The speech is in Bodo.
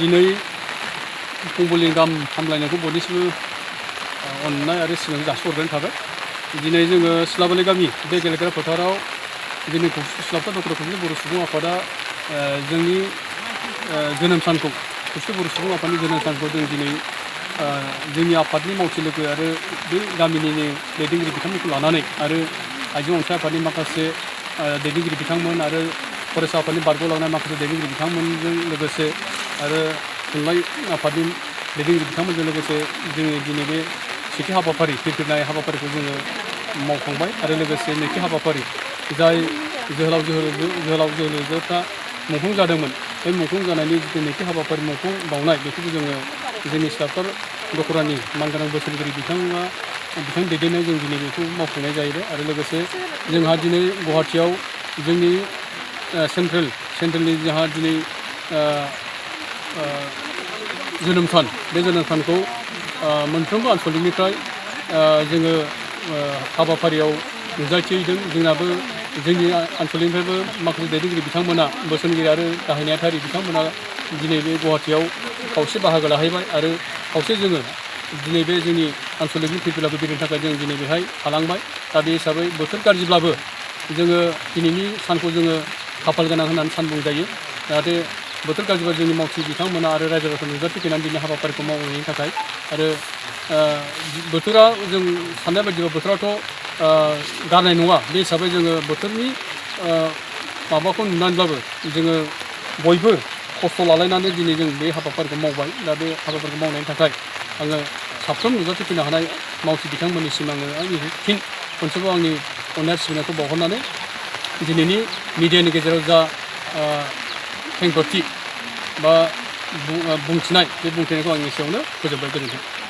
दिनै फुंबिलिनि गाहाम हामलायनायखौ बयनिसिमबो अननाय आरो सिगां जासिहरग्रोनाय थाबाय। दिनै जोङो सिलाबारि गामि बे गेलेग्रा फोथाराव दिनै सिलाफोर डक्टर खौसे बर' सुबुं आफादा जोंनि जोनोम सानखौ खौसे बर' सुबुं आफादनि जोनोम सानखौ जों दिनै जोंनि आफादनि मावथि लोगो आरो बे गामिनिनो दैदेनगिरि बिथांमोनखौ लानानै आरो आइजो अनसाय आफादनि माखासे दैदेनगिरि बिथांमोन आरो फरायसा आफादनि बारग'लांनाय माखासे दैदेनगिरि बिथांमोनजों लोगोसे आरो थुनलाइ आफादनि दैदेनगिरि बिथांमोनजों लोगोसे जोङो दिनै बे सेथि हाबाफारि फैफिननाय हाबाफारिखौ जोङो मावखांबाय आरो लोगोसे नैथि हाबाफारि जाय जोहोलाव जोहोलावजोफ्रा मुंख्लं जादोंमोन बे मुंख्लं जानायनि जिथु नैथि हाबाफारि मुंख्लं बावनाय बेखौबो जोङो जोंनि सिलाफोर दख'रानि मानगोनां बोसोनगिरि बिथां दैदेननायाव जों दिनै बेखौ मावफुंनाय जाहैबाय आरो लोगोसे जोंहा दिनै गुवाहाटियाव जोंनि सेन्ट्रेलनि जोंहा दिनै जोनोम सान बे जोनोम सानखौ मोनफ्रोमबो आनसलिकनिफ्राय जोङो हाबाफारियाव नुजाथिहैदों। जोंनाबो जोंनि आनसलिकनिफ्रायबो माखासे दैदेनगिरि बिथांमोना बोसोनगिरि आरो गाहाय नेहाथारि बिथांमोना दिनै बे गुवाहाटियाव खावसे बाहागो लाहैबाय आरो खावसे जोङो दिनै बे जोंनि आनसलिकनि फिरफिलाखौ बेरायनो थाखाय जों दिनै बेहाय थालांबाय। दा बे हिसाबै बोथोर गाज्रिब्लाबो जोङो दिनैनि सानखौ जोङो खाफाल गोनां होननानै सान बुंजायो। जाहाथे बोथोर गाज्रिबा जोंनि मावथि बिथांमोना आरो रायजो राजाफोर नुजाथिफैनानै दिनै हाबाफारिखौ मावनायनि थाखाय आरो बोथोरा जों साननाय बायदिबा बोथोराथ' गारनाय नङा। बे हिसाबै जोङो बोथोरनि माबाखौ नुनानैब्लाबो जोङो बयबो खस्थ' लालायनानै दिनै जों बे हाबाफारिखौ मावबाय। दा बे हाबाफारिखौ मावनायनि थाखाय आङो साफ्रोम नुजाथिफैनो हानाय मावथि बिथांमोननिसिम आङो आंनि फिन खनसेबाव आंनि अननाय सिबिनायखौ बावहरनानै दिनैनि मिडियानि गेजेराव जा खेंफोरथि बा बुंथिनाय बे बुंथिनायखौ आं एसेयावनो फोजोबबाय। गोजोन्थों।